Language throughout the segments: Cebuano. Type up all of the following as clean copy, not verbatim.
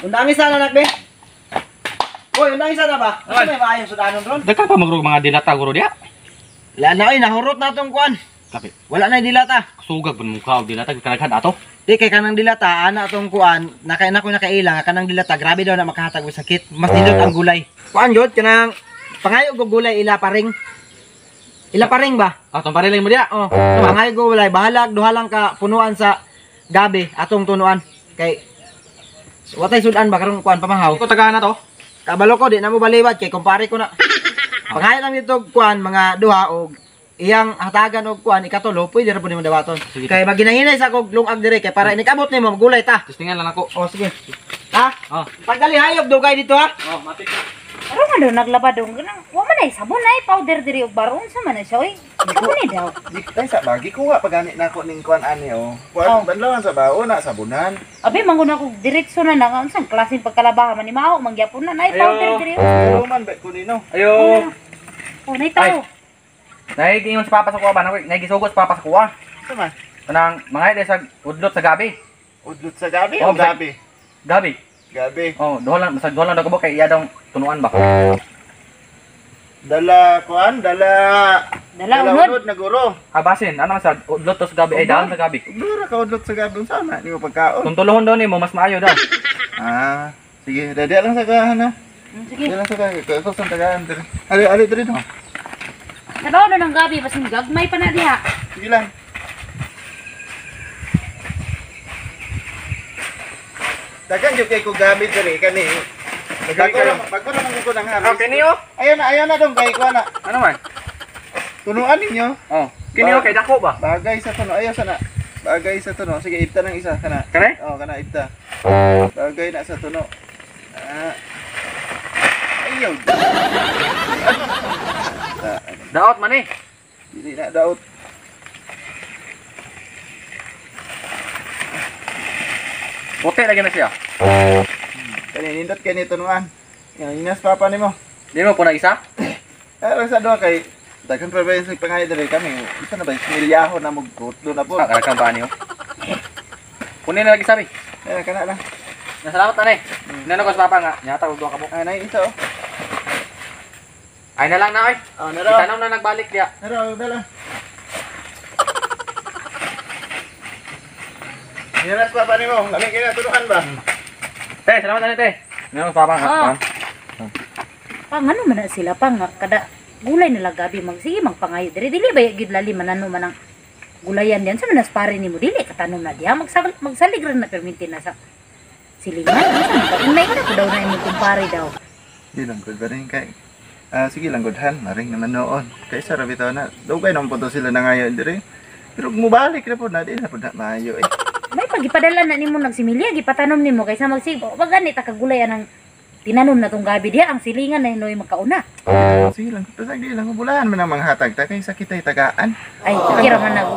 Undangi sana anak be. Hoy, undangi sana ba? Asa may maayong sudanon ron? Dagka pa magrog mga dilata guro diya. Wala na oy, nahurot na tong kuan. Kapi. Wala na dilata. Sugag pud mukha og dilata kanaghan ato. Di kay kanang dilata ana tong kuan, nakaina ko nakaila nga kanang dilata grabe daw na makahatag og sakit. Mas nindot ang gulay. Kuan jud kanang pangayo og gulay ila paring. Ila paring ba? Atong parilay mo diya. Oh, pangayo og gulay bahalag duha lang ka punuan sa gabi atong tunuan kay watay sudan ba karong kuan pamahaw. Ko tagahan na to. Kabalo ko di na mo baliwat kay kumpare ko na. Pangayo lang dito kuan mga duha og iyang hatagan og kuan ikatulo pwede ra pud nimo dawaton. Sige. Kay maginahinay sa kog lungag dire kay para inikabot nimo magulay ta. Testingan lang ako. Oh sige. Ha? Oh. Pagdali hayop dugay dito ha. Oh, matik na. Aron man daw naglaba dong ganang wa man ay sabon ay powder diri og baron sa man na siya oy. Sabon ni daw. Ay sa bagi ko nga pagani na ako ning kuan ani oh. Kuan Oh. banlawan sa bao na sabunan. Abi mangun ako diretso na na nga unsang klaseng pagkalabaha man ni mao mangyapon na nay powder diri. Pero man ba ko nino. Ayo. Oh, nay tao. Nay giingon sa papa sa kuha ba? Nay gisugot sa papa sa kuha. Sa man? Kanang mga ide sa udlot sa gabi. Udlot sa gabi Oh, o gabi? Gabi. Gabi. Oh, duha lang sa duha lang daw kay iya daw tunuan ba. Dala kuan, dala Dala unod. Unod na guro. Abasin, ano man sa udlot to sa gabi ay dahon sa gabi. Dura ka udlot sa gabi unsa man nimo pagkaon. Kung tulohon daw nimo mas maayo daw. Ah, sige, ready lang sa gahan ha. Sige. Ready lang sa gahan. Ikaw sa tagaan dire. Ali ali dire no. Trabaho na ng gabi basin gagmay pa na diha. Sige lang. Dagan jud kay ko gabi dire kani. Nagawi kayo. Bago naman ko nang hamis. Oh, kini oh. Ayaw na dong kay kuan na. Ano man? Tunuan ninyo. Oh, kini oh kay dako ba? Bagay sa tuno. Ayaw sana. Bagay sa tuno. Sige, ibta ng isa kana. Kare? Oh, kana ibta. Bagay na sa tuno. Ah. Ayaw. Daot man eh. Dili na daot. Puti lagi na siya. Kani nindot kay ni tunuan. Yan inas papa nimo. Di mo po na isa? Pero sa duha kay daghan pa ba yung pangayo diri kami. Isa na ba milyaho na mo do na po. Ah, karakan ba niyo? Kunin na lagi sabi. Eh kana lang. Nasalamat na eh. Inano ko sa papa nga, nyata og duha ka mo. Ah, nay isa oh. Ay na lang na oy. Oh, naro. Itanong na nagbalik diya. Naro, dala. Inas papa nimo. Lami kay na tunuan ba? Te, salamat na te. Inano ko sa papa nga. Ah. Pang ano man na sila pang nga kada gulay nila gabi magsige magpangayo diri dili ba gyud lali manano man ang gulayan diyan sa manas pare nimo dili katanom na diha magsalig ra na perminti na sa silingan unsa man ka inay ka na ko daw na imong kumpare daw. Di lang gud ba rin kay. Ah, sige lang gud han, maring naman noon. Kaysa ra bitaw na. Dugay naman po to sila nangayo dire. Pero mubalik na po na di na po na maayo eh. May pagipadala na nimo nagsimilya gipatanom nimo kaysa magsigo wag gani ta kagulay anang tinanom na tong gabi diha ang silingan na noy makauna. Sige lang, basta di lang bulahan man ang manghatag ta kaysa kita'y tagaan Ay kira man nag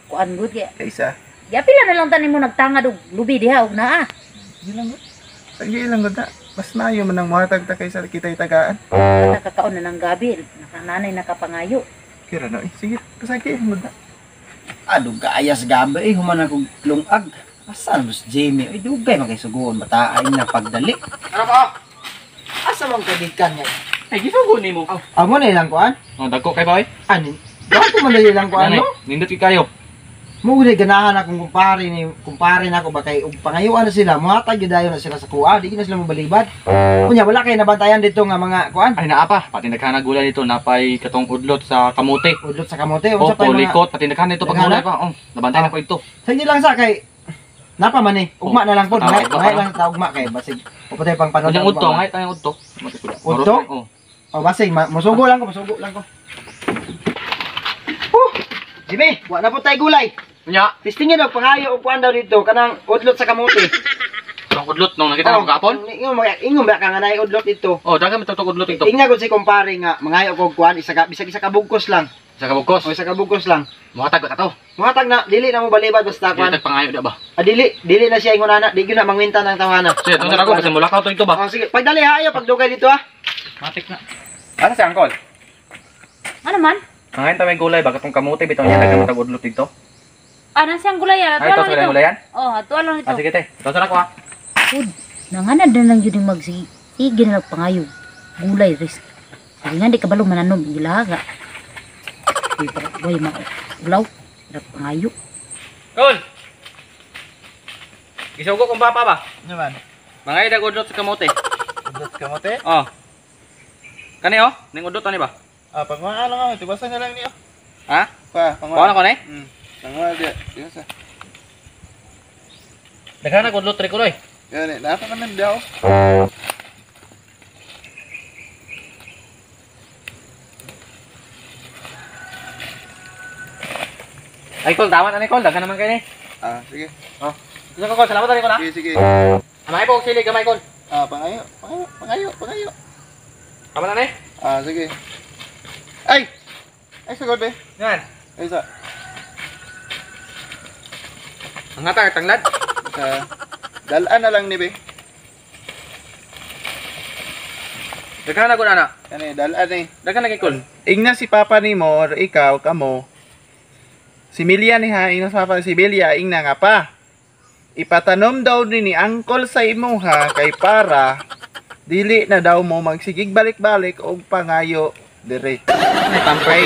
kuan gud kay kaysa. ya pila na lang ta nimo nagtangad og lubi diha og naa. Sige lang gud. Sige lang gud na. Mas maayo man ang muhatag ta kaysa kita'y tagaan. Nakakaon na ng gabi nakananay nakapangayo. Kira no eh. Sige, basta di lang gud na. Dugay sa gabi eh human akong lungag. Asa man si Jamie? Ay dugay man kay suguon bata ay na pagdali. Ano pa? Asa man kagikan niya? Ay gisugo nimo. Amo na ilang kuan? Oh, dagko kay boy. Anin? Dako man na ilang kuan no? Nindot kay kayo. Mo gud ganahan akong kumpare ni kumpare nako ba kay og pangayuan na sila, mohatag gyud dayon na sila sa kuha, di gyud na sila mobalibad. Unya wala kay nabantayan dito nga mga kuan. Ay naa pa, pati naghanag gulay dito napay katong udlot sa kamote. Udlot sa kamote, Oh, unsa pa yung mga likot, pati naghanag dito pag Naghanap? gulay pa. Oh, nabantay na ko ito. Sige lang sa kay napa man eh, ugma na lang pod, Tama, ngay ugma ngay na. lang ta ugma kay basig upatay pang panahon. Unyang ugma udto, ba? ngay tayong udto. Udto? Oh. Oh, basig musugo lang ko, musugo lang ko. Huh! Jimmy, wa na po tay gulay. Unya, Tistingin og pangayo og kuan daw dito kanang udlot sa kamote. katong udlot nung nakita ko gapon. Ingon ingon ba ka nga naay udlot dito? Oh, daghan man tong udlot dito. Ingna gud si kumpare nga mangayo og kuan isa ka bisag isa ka bugkos lang. Sa kabugkos. O isa ka bugkos lang. Muhatag ba ka to? Muhatag na dili na mo balibad basta Dili kuan. tag pangayo da ba? Ah, dili dili na siya ingon ana, di gyud na mangwinta ng tawhana. Sige, tungod ako kasi mulakaw to ito ba? Oh, sige, pagdali ha, ayo pagdugay dito ha. Matik na. Asa si angkol? Ano man? Mangayon ta may gulay ba katong kamote bitaw niya daghan man tag udlot dito. Ah, nasa ang gulayan. Ay, ito Ato sa lang ito. gulayan? Oh, ato lang ito. Ah, sige te. Ito sa ako ha. Food. Nanganad na lang yun yung magsige. Sige na lang pangayo. Gulay risk. Sige nga di kabalo mananom gilaga. Uy, way maulaw. Hirap pangayo. Kol. Gisugo kong papa ba? Ano man? Mga idag udlot sa kamote. Udot kamote? Oh. Kani oh, ning udlot ani ba? Ah, pangwa lang ako, tibasan na lang niyo. Ha? Pa, pangwa. Kuha na ko ni. Pangwa di. Tibasa. Daghan na udlot tri kuloy. Yan eh, napa man nang daw. Ay kol, tama na ni kol, daghan naman kay ni. Ah, sige. Oh. Sige ko kol, salamat ani kol ha. Sige, sige. Amay po og sili gamay kol. Ah, pangayo, pangayo, pangayo, pangayo. Tama na ni. Ah, sige. Ay! Ay, sagod be. Yan. Ay, sa. Ang hatag tanglad. Sa. Dalaan na lang ni be. Daghan na gud ana. Kani, dalaan eh. Daghan na kay kol. Ingna si papa ni mo or ikaw kamo. Si Milia ni ha, ingna sa papa si Milia, ingna nga pa. Ipatanom daw ni angkol sa imuha kay para dili na daw mo magsigig balik-balik og pangayo dire. Ay tampay.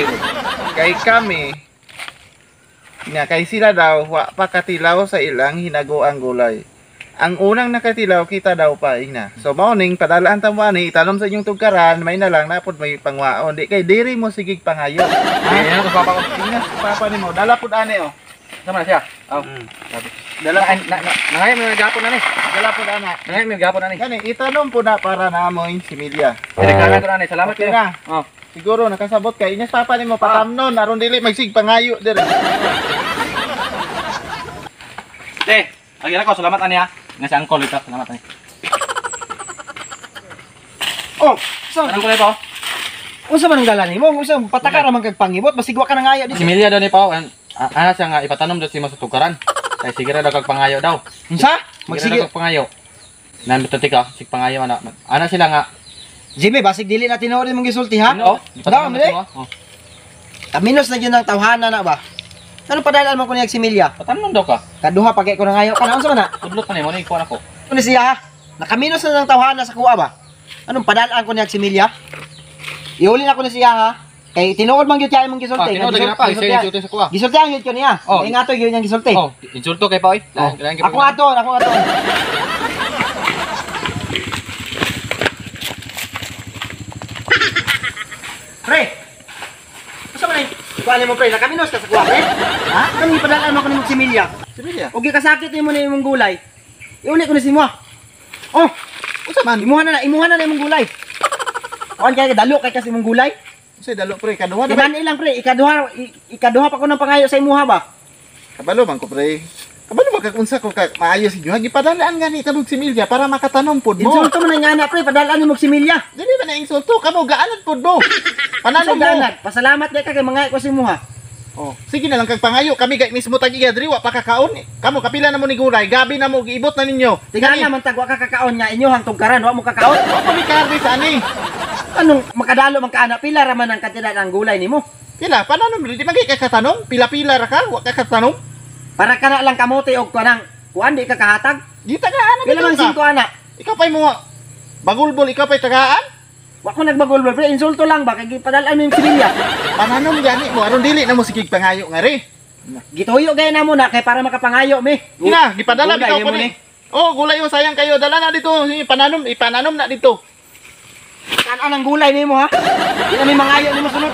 Kay kami nga kay sila daw wa pa katilaw sa ilang hinagoang gulay. Ang unang nakatilaw kita daw pa ingna. So mao ning padalaan ta mo ani itanom sa inyong tugkaran may na lang napod may pangwaon di kay diri mo sigig pangayo. Ay, ano ko papa ko. Ingna sa papa nimo dala pud ani oh. Sama na siya. Oh. Dala Na na nangayo mo gapon na ni. dala pud ana. Nangayo mo gapon na ni. Gani itanom po na para namoy similya. Daghan na ni. Salamat Okay kayo. na. Oh. Siguro nakasabot kay inya sa papa nimo patamnon aron dili magsig pangayo diri. Te, agi ko salamat ani ha. Nga si angkol ito, salamat ani. Oh, so Anong kulay po? unsa man ang dala nimo? Unsa pataka ra man kag pangibot, basig wa ka nangayo Si di. Milia daw ni Pao, ana siya nga ipatanom daw si mo sa tugaran. Kay sige ra daw kag pangayo daw. Unsa? Magsige Magsige. daw kag pangayo. Nan bitati ka, sig pangayo ana. Ana sila nga. Jimmy, basig dili na tinuod imong gisulti ha. Oh, Daw, ipatanom dili. na si mo. Oh. Kaminos na gyud ang tawhana na ba? Ano padalan mo ko niyag si Milia? Patanom daw ka. Kaduha pa kay ko nangayo ka na unsa man na? Udlot pa ni mo ni kuan ako. Ano siya ha? Nakaminos na ng tawhana sa kuha ba? Anong padalaan ko niyag si Milia? Iuli na ko ni siya ha. Kay tinuod man gyud siya imong gisulti. Ah, tinuod na pa, Gisulti. siya insulto sa kuha. Gisulti ang gyud ko niya. Oh. Kay nga to gyud niyang gisulti. Oh, insulto kay pa oy. Oh. Ako ato, ako ato. Pre. Unsa man ay kuha nimo pre? Nakaminos ka sa kuha pre? Ha? Kani padalaan mo ko nimo si Milia. Similya. Og gikasakit nimo na imong gulay. Iuli ko na si mo. Oh, Unsa man? imuha na na imong gulay. Kuan kay dalo kay kasi imong gulay. Unsa dalo pre kaduha na ba? Iban ilang pre, ikaduha ikaduha pa ko ng pangayo sa imuha ba? Kabalo man ko pre. Kabalo man kag unsa ko ka maayo sa inyo. Gipadalaan gani tabog similya para makatanom pud mo. Insulto man ang nga na pre, padalaan nimo og similya. Dili man na insulto kamo gaanan pud mo. Panalo mo. Ganad, pasalamat kay ka kay mangayo ko sa imuha. Oh, sige na lang kag pangayo kami gay mismo tag iya diri wa pa kakaon. Kamo kapila na mo ni gulay, gabi na mo giibot na ninyo. Tingnan man tag wa ka kakaon nga inyohang tugkaran, wa mo kakaon. Wa pa mi karne sa ani. Anong makadalo man ka ana pila ra man ang kantidad ang gulay nimo? Pila panalo mo di man kay kakatanong, pila-pila ra ka, wa ka katanom. Para kana lang kamote og kanang kuan di ka kahatag. Di tagaan na Pila man bitaw ka. singko ana. Ikaw pa'y mo bagulbol, ikaw pa'y tagaan. Wa ko nagbagulbol pre, insulto lang ba kay gipadalaan mo yung similya. Pananom gani mo aron dili na mo sigig pangayo nga re. Gituyo gay na mo na kay para makapangayo mi. Ina, gipadala Gulay bitaw mo ko ni. Oh, gulay mo sayang kayo dala na dito, pananom, ipananom na dito. Kanon ang gulay nimo ha. Di na mi mangayo nimo sunod.